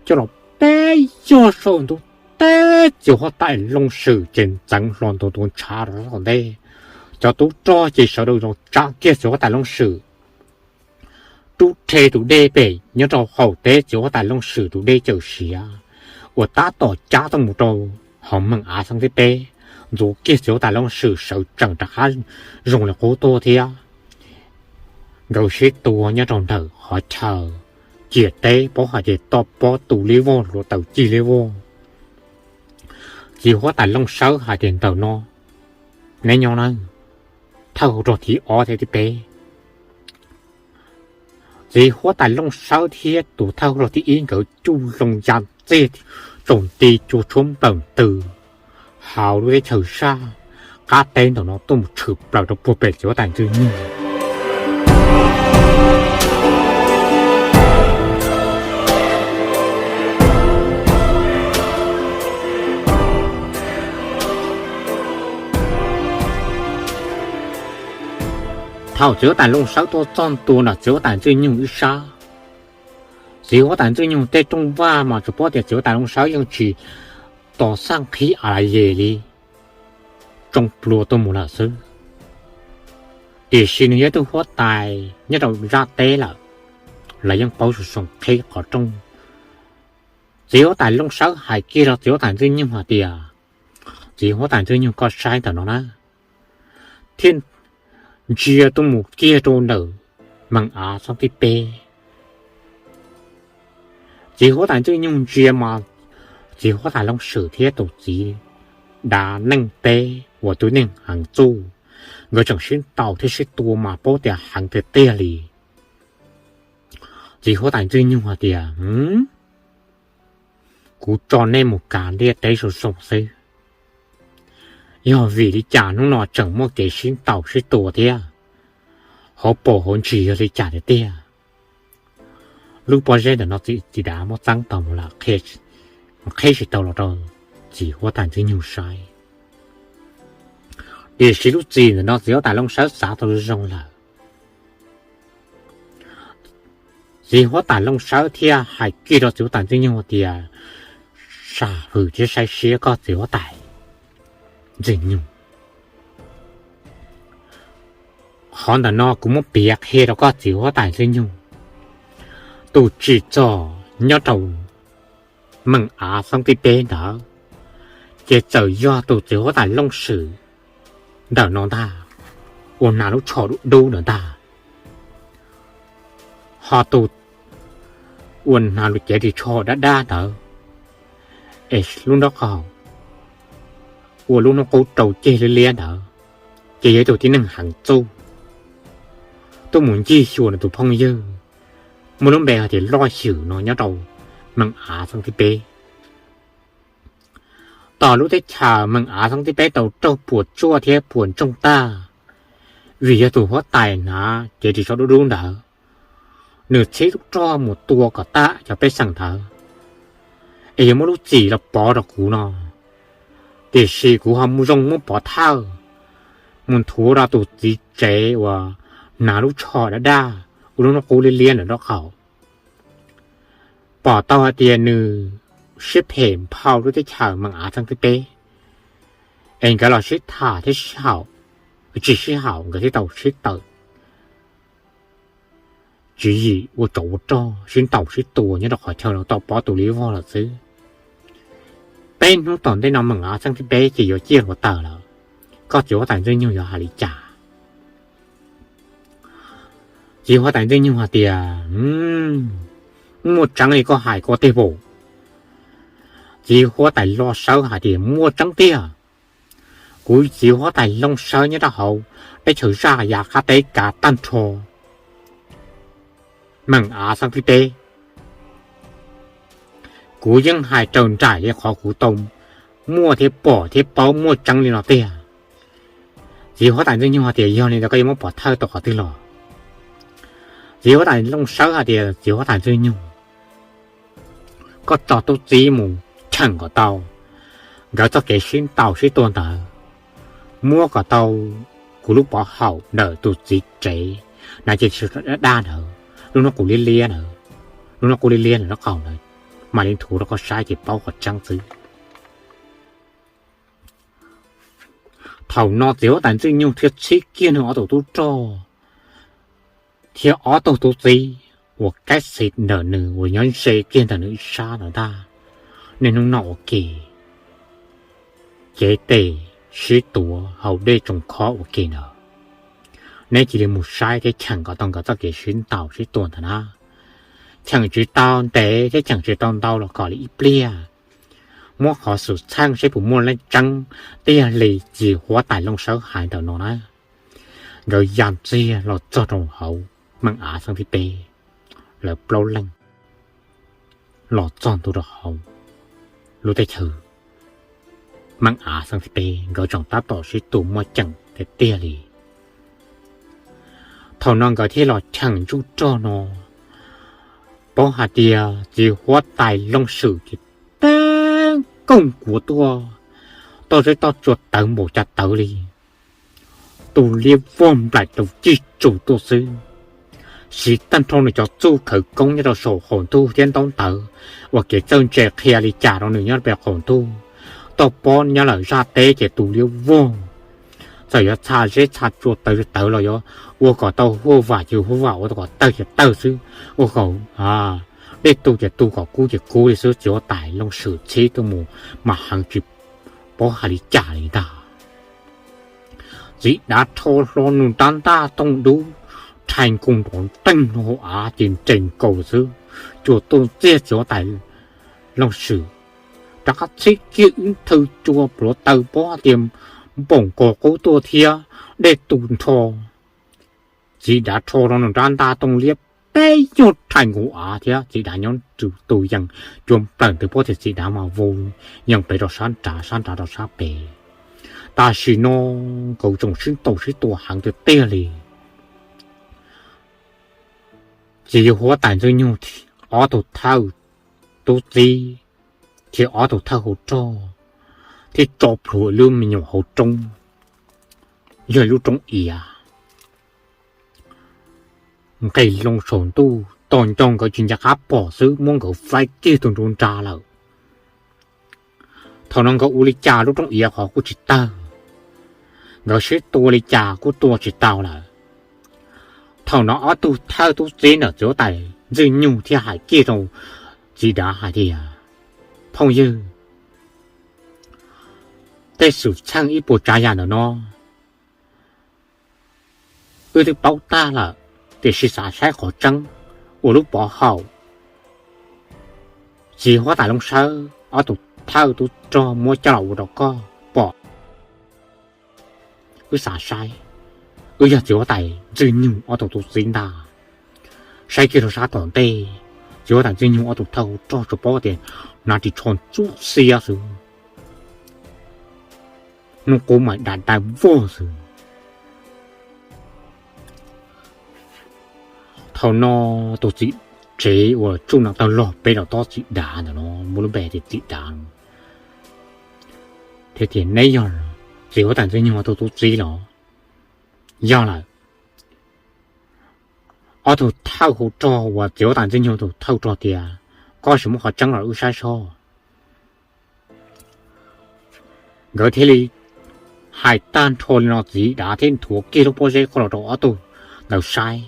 coj los peb yog saum ntug teb, txiv huab tais Looj Swm ces ntxeev hlo ntu ntuav ntshav rau tom ntej. Cov tub rog ces sawv daws los tsa kiag txiv huab tais Looj Swm rub rhe tus dej pem nyob rau hauv teb txiv huab tais Looj Swm tus dej cawm siav uas tab tom cab tuaj mus rau hauv meem av xeeb tib peb, ntxuav kiag txiv huab tais Looj Swm sawv tsees rov qab zoo li qub tuaj thiab. Nkawd sib tua nyob rau ntawm qhov chaw ciam teb, paub hais tias toj pob tu liab vog hluav taws cig liab vog. Txiv huab tais Looj Sawb hais tias ntawm no neb nyob na, thawj hauv rog thib ob thiab thib peb. Txiv huab tais Looj Sawb thiab tus thawj hauv rog thib ib nkawd cuj loo ya txiag tsaus nti cua tshuab nplawm ntws hauv lub teb chaws zaj qab teb ntawm no tuaj mus tshwm plaws rau puag pem txiv huab tais Ntxwg Nyoog. Thaum txiv huab tais Looj Sawb tuaj txog ntua ntawm txiv huab tais Ntxwg Nyoog ib sab, txiv huab tais Ntxwg Nyoog tej rooj vag mas tsuas paub tias txiv huab tais Looj Sawb yeej tsis tos xaj nqhis a la yes li, tsoo plua tuaj mus lawm xwb. Tiam sis nws yog tug huab tais nyob rau zaj teb lawm, lawv yeej paub zoo zoo qhib qhov rooj. Txiv huab tais Looj Sawb hais kiag rau txiv huab tais Ntxwg Nyoog hais tias, txiv huab tais Ntxwg Nyoog, koj saib ntawm no na, thiaj ntsia tuaj mus kiag rau ntawm meem av xeeb tib peb. Txiv huab tais Ntxwg Nyoog ntsia mas txiv huab tais Looj Swm thiab tus txiv dav neej teb uas tus neeg heev txuj, nkawd tseem sib ntaus thiab sib tua mas paub tias heev tiag tiag li. Txiv huab tais Ntxwg Nyoog hais tias, kuv tso nej mus kav ntiaj teb zoo zoo xwb. Yog vim li cas hnub no tseem muaj kev sib ntaus sib tua thiab hauv paus hauv ntsis yog li cas tiag tiag? Lub pob zeb ntawm no txiv dav muab txeeb tau mus lawm, qhib tsis tau los rau txiv huab tais Ntxwg Nyoog saib. Tiam sis lub txim ntawm no txiv huab tais Looj Sawb xav tau zoo lawm. Txiv huab tais Looj Sawb thiaj hais kiag rau txiv huab tais Ntxwg Nyoog tias, sam hwm thiab saib siab koj txiv huab tais Ntxwg Nyoog. Qhov ntawm no kuv muab piav qhia rau koj txiv huab tais Ntxwg Nyoog. Tus tsim txom nyob rau meem av xeeb tib peb ntawd, ces txawm yog tus txiv huab tais Looj Swm ntawm no ntag, uas hnav lub tsho dub dub ntawd ntag. Ho tus uas hnav lub cev ris tsho dab dab ntawd, es lub nraub qaum ua lub hnub qub rau ceg liab liab ntawd, ces yog ib tug tib neeg heev txuj, tuaj mus ncig xyuas nws tus phooj ywg muaj lub npe hais tias Loj Xywm no nyob rau meem av xeeb tib peb. Tom lub teb chaws meem av xeeb tib peb tau raug puas tsuaj thiab puas ntsoog tag, vim yog tus huab tais hnav cev ris tsho dub dub ntawd, nws txhib lub rog mus tua kom tag cov pej xeem ntawd, es yuav muab lub txim los pov rau kuv no. Tiam sis kuv ho zoo muab pov thawj mus nthuav rau tus txiv tsev uas hnav lub tsho dab daj ua lub hnub qub liab liab ntawm nraub qaum. Pom tau hais tias nws siab phem nphau lub teb chaws meem av xeeb tib peb, es nkawd los sib tham thiab sib haum, tsis sib haum nkawd thiaj tau sib tawm tswv yim ua tsov ua rog sib ntaus sib tua nyob rau qhov chaw no tau pob tus liab vog lawm xwb. Peb hnub tom ntej no meem av xeeb tib peb ces yuav ciaj hluav taws lawm, koj txiv huab tais Ntxwg Nyoog yuav hais li cas? Txiv huab tais Ntxwg Nyoog hais tias, muaj tseeb li koj hais koj tej pum. Txiv huab tais Loj Sawb hais tias muaj tseeb tiag. Kuv txiv huab tais Looj Sawb nyob rau hauv teb chaws zaj yav qab teb kav tag nrho meem av xeeb tib peb. Kuv yeej hais raws nraim li qhov kuv tau muaj thiab pom thiab paub muaj tseeb li no tiag. Txiv huab tais Ntxwg Nyoog hais tias yog li ntawd koj yuav muab pov thawj tau qhov twg los? Txiv huab tais Looj Sawb hais tias txiv huab tais Ntxwg Nyoog, koj tso tub txib mus cheem kom tau, Nkawd txoj kev sib ntaus sib tua ntawd muab kom tau kuv lub pov haum ntawm tus txiv tsev na, ces daj daj ntawd, lub hnub qus liab liab ntawd, lub hnub qub liab liab ntawm lub qaum ntawd, mam li nthuav rau koj saib ces paub qhov tseeb xwb. Thaum no txiv huab tais Ntxwg Nyoog thiaj txhib kiag nws ob tug tub rog thiab ob tug tub txib uas kaib xis ntawm nws uas nyob ze kiag ntawm nws ib sab ntawd ntag. Nej hnub no ua ke cev tes sib tuav hauv dej tsoos khob ua ke ntawd, neb cia li mus saib thiab cheem kom tau nkawd txoj kev sib ntaus sib tua ntawd na. Cheem tsis tau ntev thiab cheem tsis tau ntau los kom li ib pliag, muab qhov xwm txheej seb puas muaj leej tseeb tiag li txiv huab tais Looj Sawb hais ntawm no na. Nkawd ya ntxiag los txog rau hauv Meej Av xeeb thib peb, lawv plaub leeg los txog ntua rau hauv lub teb chaws Meej Av xeeb thib peb, nkawd tseem tab tom sib tua muaj ceem tiag tiag li. Thaum no nkawd thiaj los cheem ntsuj rog no, paub hais tias txiv huab tais Looj Swm ces teb kooj kuav tuaj, toj zeb toj tsua tawv npaum cas tawv li. Tus liab vog nplaim rau cig tsus tuaj xwb, siv tag nrho nws cov txuj khawv koob nyob rau saum qaum ntuj thiab ntaub ntawv ua kev txawj ntse qhia li cas rau nws nyob pem qaum ntuj, toj pob nyob lawm zaj teb ces tus liab vog txawm yuav txha zeb txha tsua tawv tawv los yuav ua kom tau huaj vam ces huaj vam, ua tau kom tawg ces tawg xwb, ua kom dej tu ces tu, kom kub ces kub li xwb. Txiv huab tais Looj Swm txhib tuaj mus mas heev tsis paub hais li cas li ntag. Txiv dav rho hlo nws rab ntaj tooj dub rhais nkaus nrov nteeg rau hauv av ces nres nkaus xwb, cuag tuaj ntxiag txiv huab tais Looj Swm, rov qab txhib kiag ib thwv cua pluav taw pob tias npaum nkaus qub tuaj thiab dej tu nrho. Txiv dav rho hlo nws rab ntaj tooj liab peb nyuag rhais nkaus av thiab txiv dav nyob tus yees cua nplawm ntws pob tias txiv dav mas vau yees pem rau sab nrad, sab nrad rau sab pem. Tam sim no nkawd tseem sib ntaus sib tua heev tiag tiag li. Txiv huab tais Ntxwg Nyoog ob tug thawj tub txib thiab ob tug thawj hauv rog thiaj tso plhuav lub me nyuam hauv roob, yog lub roob iav nqis loo saum ntuj, tos nco nkawd tsis nco qab pom xwb muab nkawd faib kiag tus nruv nra lawm. Thaum no nkawd ua li cas lub roob iav qhov kuj tsis tawg, nkawd sib tua li cas kuj tua tsis tau lawm. Thaum no ob tug thawj tub txib ntawm txiv huab tais Ntxwg Nyoog thiaj hais kiag rau txiv dav hais tias, phooj ywg, tej xwm txheej ib puas tsav yam ntawm no wb twb paub tag lawm, tiam sis xav saib qhov tseeb uas lub pov haum txiv huab tais Looj Sawb ob tug thawj tub rog muab coj los ua rau koj pom. Wb xav saib, wb yog txiv huab tais Ntxwg Nyoog ob tug tub txib ntag. Saib kiag rau sab tom ntej, txiv huab tais Ntxwg Nyoog ob tug thawj hauv rog tsuas paub tias hnav ris tsho ntxub xiab xwb, hnub qub mas dav dav vog xwb. Thaum no tus txiv tsev uas tsuj no tau log peb los tob txiv dav ntawm no muaj lub npe tias txiv dav no thiaj tias, neb yog txiv huab tais Ntxwg Nyoog ob tug tub txib los? Yog lawm. Ob tug thawj hauv rog uas txiv huab tais Ntxwg Nyoog tus thawj rog tias, koj sim muab qhov tseeb los wb saib soj. Nkawd thiaj li hais tag nrho li no txiv dav thiaj nthuav kiag lub pob zeb qhov los rau ob tug ntawd saib.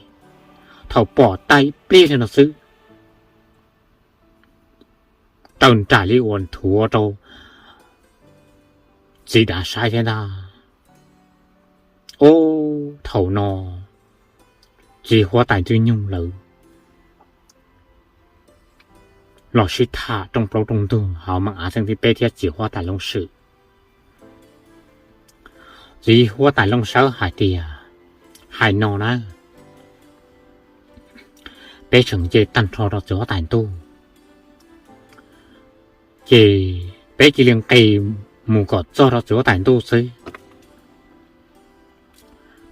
Thaum pom tag ib pliag li no xwb, raws nraim li uas nthuav rau txiv dav saib thiab ntag. Ub, thaum no txiv huab tais Ntxwg Nyoog lawv los sib tham rooj plaub rooj ntug hauv Meej Av xeem thib peb thiab txiv huab tais Looj Swm. Txiv huab tais Looj Sawb hais tias, hais no na, peb tseem nce tag nrho rau txiv huab tais ntuj, ces peb cia li nqis mus kom txog rau txiv huab tais ntuj xwb.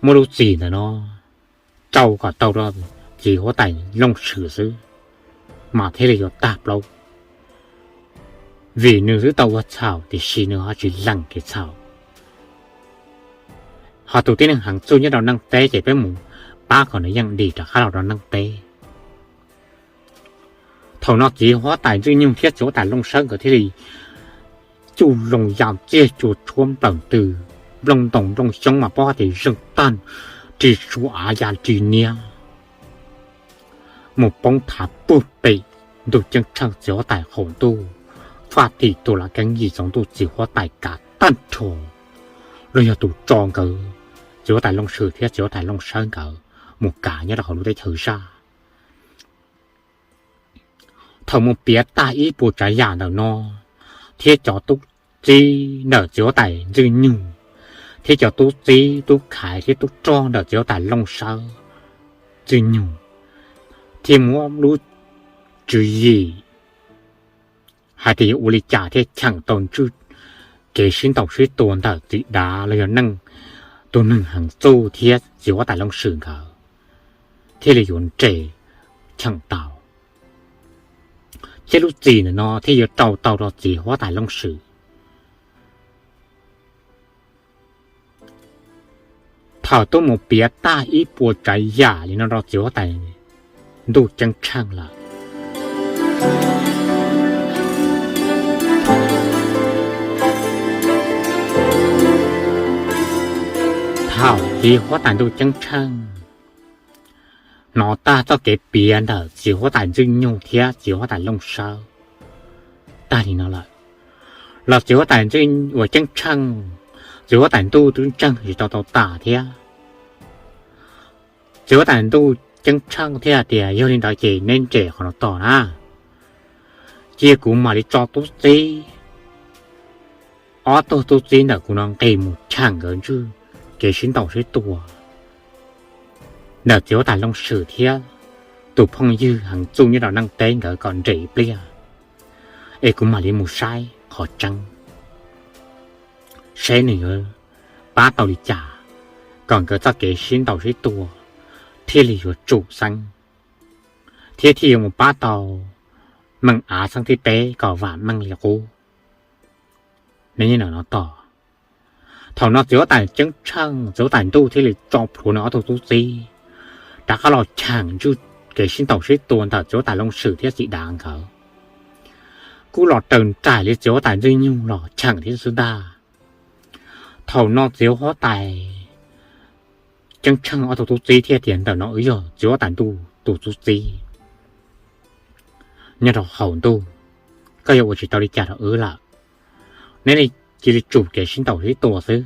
Muaj lub txim ntawm no rau kom tau rau txiv huab tais Looj Swm xwb, mas thiaj li yuav tag plaub. vim nws twb tau ua txhaum tiam sis nws ho tsis lees kev txhaum. Ho tus tib neeg heev txuj nyob rau neej teb ces peb mus pab kom nws yeej dim rov qab los rau neej teb. Thaum no txiv huab tais Ntxwj Nyoog thiab txiv huab tais Looj Sawb nkawd thiaj li cuj loo ya txiaj cua tshuab nplawm ntws, nplooj ntoos nplooj xyoob mas paub tias zeeg tag, ris sua av ya ris niab mus poob thav pug pem Ntuj Ceeb Tsheej txiv huab tais qaum ntuj, faj tim tus lav keeb yim txoov ntuj txiv huab tais kav tag nrho, los yog tus tso nkawd, txiv huab tais Looj Swm thiab txiv huab tais Looj Sawb nkawd mus kav nyob rau hauv lub teb chaws zaj. Thaum mus piav tag ib puas tsav yam ntawm no, thiab cov tub txib ntawm txiv huab tais Ntxwj Nyoog, thiab cov tub txib tub khaiv thiab tub rog ntawm txiv huab tais Looj Sawb Ntxwj Nyoog, thiaj muab lub tswv yim hais tias yuav ua li cas thiaj cheem tau ntswj kev sib ntaus sib tua ntawm txiv dav los yog neej, tus neeg heev txuj thiab txiv huab tais Looj Swm nkawd, thiaj li yuav nres cheem tau, thiab lub txim ntawm no thiaj yuav rau tau rau txiv huab tais Looj Swm. Thaum tuaj mus piav tag ib puas tsav yam li no rau txiv huab tais Ntuj Ceeb Tsheej lawm, thaum txiv huab tais Ntuj Ceeb Tsheej hnov tag txoj kev piav ntawm txiv huab tais Ntxwj Nyoog thiab txiv huab tais Looj Sawb tag li no lawm, los txiv huab tais Ntxwj uas Ceeb Tsheej, txiv huab tais Ntuj twb ntseeg tsis tau tau tas thiab. Txiv huab tais Ntuj Ceeb Tsheej thiaj tias, yog li ntawd ces neb nres qhov no tos na, cia kuv mam li tso tub txib, ob tug tub txib ntawm kuv no nqis mus cheem nkawd ntswj kev sib ntaus sib tua ntawm txiv huab tais Looj Swm thiab tus phooj ywg heev txuj nyob rau neej teb nkawd kom nres ib pliag, es kuv mam li mus saib qhov tseeb, saib nws yuav pab tau li cas kom nkawd txoj kev sib ntaus sib tua thiaj li yuav tsum xeeb, thiab thiaj yuav mus pab tau meem av xeeb thib peb kom vam meej li qub. Neb nyob ntawm no tos. Thaum no txiv huab tais Ceeb Tsheej, txiv huab tais Ntuj thiaj li tso plhuav nws ob tug tub txib rov qab los cheem ntswj kev sib ntaus sib tua ntawm txiv huab tais Looj Swm thiab txiv dav nkawd, kuj los raws nraim li txiv huab tais Ntxwj Nyoog los cheem thiab xwb ntag. Thaum no txiv huab tais Ceeb Tsheej ob tug tub txib thiaj tias, ntawm no wb yog txiv huab tais Ntuj tus tub txib nyob rau hauv ntuj, koj yuav ua tsis tau li cas rau wb lawm, neb cia li tsum kev sib ntaus sib tua xwb.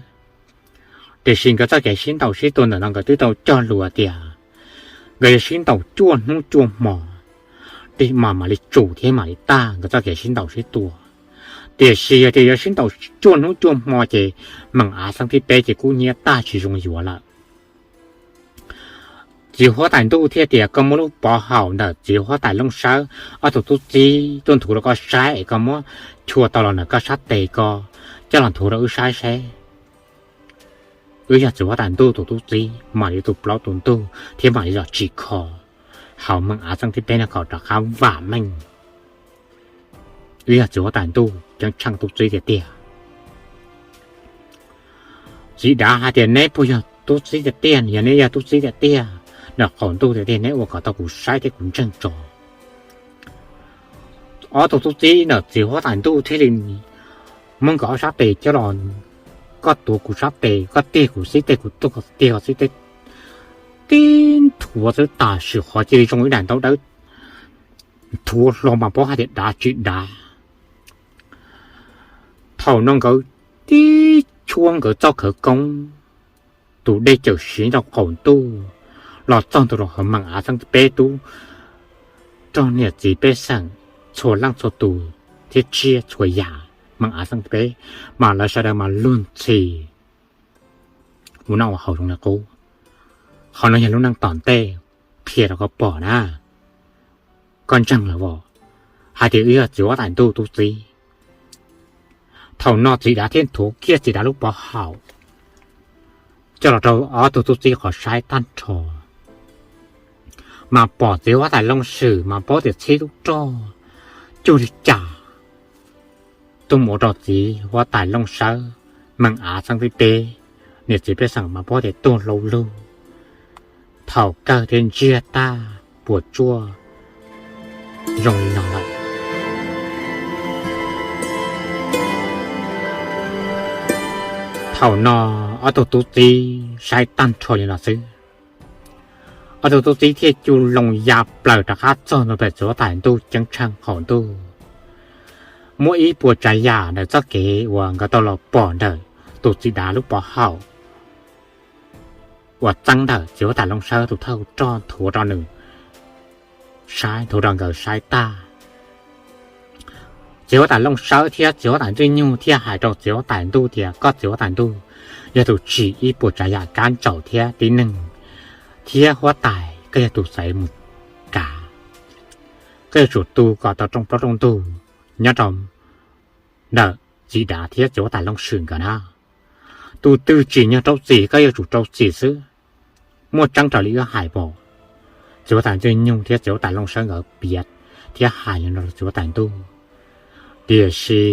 Tiam sis nkawd txoj kev sib ntaus sib tua ntawm no nkawd twb tau cog lus tias nkawd yuav sib ntaus cuaj hnub cuaj hmo, mam mam li tsum thiab mam li tag nkawd txoj kev sib ntaus sib tua. Tiam sis yog tias yuav sib ntaus cuaj hnub cuaj hmo ces meem av xeeb thib peb ces kub hnyiab tag tsis zoo yuav lawm. Txiv huab tais Ntuj thiaj tias, koj muab lub pov haum ntawm txiv huab tais Looj Sawb ob tug tub txib tuaj nthuav rau koj saib es koj muab chua tau los ntawm koj sab tes ko coj los nthuav rau wb saib seb wb yog txiv huab tais Ntuj tus tub txib mam li tu plaub tu ntug thiab mam li los tsim kho hauv meem av xeeb thib peb no kom rov qab vam meej. Wb yog txiv huab tais Ntuj Ceeb Tsheej tub txib tiag tiag. Txiv dav hais tias, neb puas yog tub txib tiag tiag? Yog neb yog tub txib tiag tiag ntawm qaum ntuj tiag tiag neb ua kom tau kuv saib thiab kuv ntseeg tso. Ob tug tub txib ntawm txiv huab tais Ntuj thiaj li muab nkawd ob sab tes coj los, koj tuav kuv sab tes, koj tiag kuv xib tes, kuv tuag koj tiag xib tes, tib nthuav xwb tam sim qhov cia li zoo ib daim ntaub dawb nthuav hlo mas paub hais tias dav tsis dav. Thaum no nkawd tib tshuab nkawd txoj khawv koob, tus dej cawm siv rau qaum ntuj los txog ntua rau hauv meem av xeeb thib peb, tub rog niam txiv pej xeem txhua leej txhua tus thiab tsiaj txhua yam meem av xeeb thib peb, mas lawv sawv daws mas luag ntxhi ua noj ua haus zoo li qub. Qhov no yog lub neej tom ntej qhia rau koj pom na, koj ntseeg lawm os, hais tias wb yog txiv huab tais Ntuj tub txib. Thaum no txiv dav thiaj nthuav kiag txiv dav lub pov haum coj los rau ob tug tub txib qhov saib tag nrho, mas pom txiv huab tais Looj Swm mas paub tias txhib tub rog cuag li cas, tuaj mus ua rau txiv huab tais Looj Sawb meem av xeeb tib peb, niam txiv pej xeem mas paub tias tuag hlau lug, thaum kawg thiab ntsiag tag puas tsuaj zoo li no lawm. Thaum no ob tug tub txib saib tag nrho li no xwb, ob tug tub txib thiaj cug loo ya plaws rov qab txog ntua pem txiv huab tais ntuj ceeb tsheej qaum ntuj, muab ib puas tsav yam ntawm txoj kev uas nkawd tau los pom ntawm tus txiv dav lub pov haum uas txeeb ntawm txiv huab tais Looj Sawb tus thawj roj nthuav rau nws saib, nthuav rau nkawd saib tag. Txiv huab tais Looj Sawb thiab txiv huab tais Ntxwj Nyug thiaj hais rau txiv huab tais ntuj tias, koj txiv huab tais ntuj, yog tus tsim ib puas tsav yam kab ntsaum thiab tib neeg, thiab huab tais koj yog tus xaiv mus kav, koj yuav tsum tu kom tau rooj plaub rooj ntug nyob rau ntawm txiv dav thiab txiv huab tais Looj Swm nkawd na. Tus twg tsim nyog rau txim koj yuav tsum rau txim xwb, muaj tseeb raws li wb hais pom? Txiv huab tais Ntxwj Nyug thiab txiv huab tais Looj Sawb nkawd piav thiab hais li no rau txiv huab tais ntuj. Tiam sis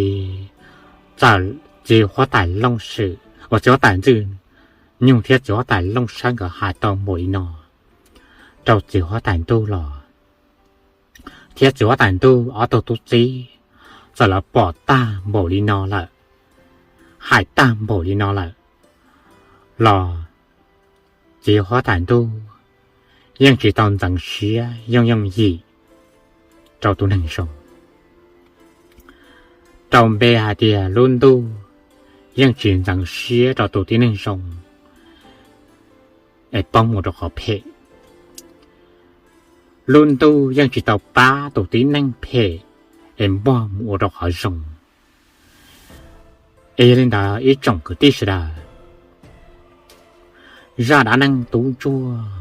txawm txiv huab tais Looj Swm uas txiv huab tais Ntxwj Nyug thiab txiv huab tais Looj Sawb nkawd hais tau npaum li no rau txiv huab tais ntuj los, thiab txiv huab tais ntuj ob tug tub txib txawm lawv pom tag npaum li no lawm, hais tag npaum li no lawm los txiv huab tais ntuj yeej tsis tau ntxeev siab yooj yooj yim rau tus neeg zoo. Rau npe hais tias lub ntuj yeej tsis ntxeev siab rau tus tib neeg zoo es poob mus rau qhov phem. Lub ntuj yeej tsis tau pab tus tib neeg phem es npog mus ua rau qhov zoo. Es yog li ntawd ib tsoom kwv tij sawv daws, zaj dab neeg tub ntsuag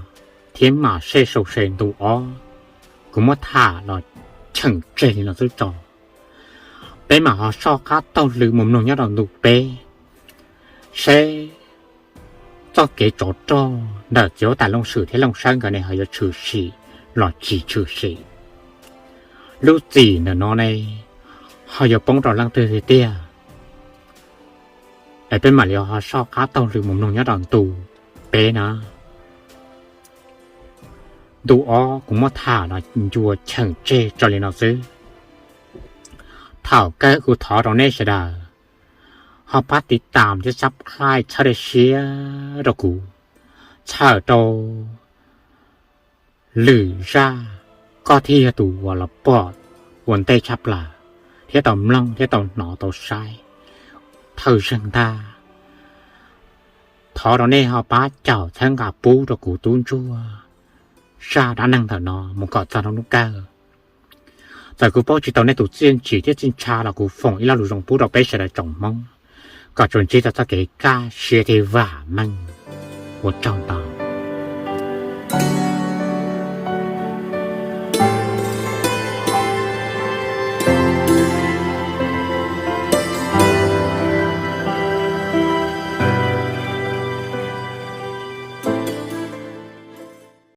thiab mam sej sau se ntu ob kuv muab tham los cheem tseg li no xwb tso. Peb mam ho soj qab taug lw mus mloog nyob rau ntu peb seb txoj kev tsov rog ntawm txiv huab tais Looj Swm thiab Looj Sawb nkawd ne ho yuav tshwm sim los tsis tshwm sim. Lub txim ntawm no ne ho yuav poob rau leej twg tiag tiag? Es peb mam li ho soj qab taug lw mus mloog nyob rau ntu peb na. Ntu ob kuv muab tham los ncua cheem tseg tso li no xwb. Thaum kawg kuv thov rau nej sawv daws ho pab tiv tam thiab subscribe txhawb daim siab rau kuv, txhawm rau lwm zaj koj thiaj yog tus uas los pom ua ntej tshaj plaws thiab tau mloog thiab tau hnov tau saib thawj zeeg ntag. Thov rau nej ho pab caum txhawb nqa pub rau kuv tub ntsuag zaj dab neeg ntawm no mus kom txog rau hnub kawg. Txawm kuv paub tsis tau nej tus txiaj ntsim thiab txiaj ntsha los kuv foom ib lo lus zoo pub rau peb sawv daws tsoom Hmoob kom tsuas ntsib tau txoj kev kaj siab thiab vam meej. Ua tsaug ntau.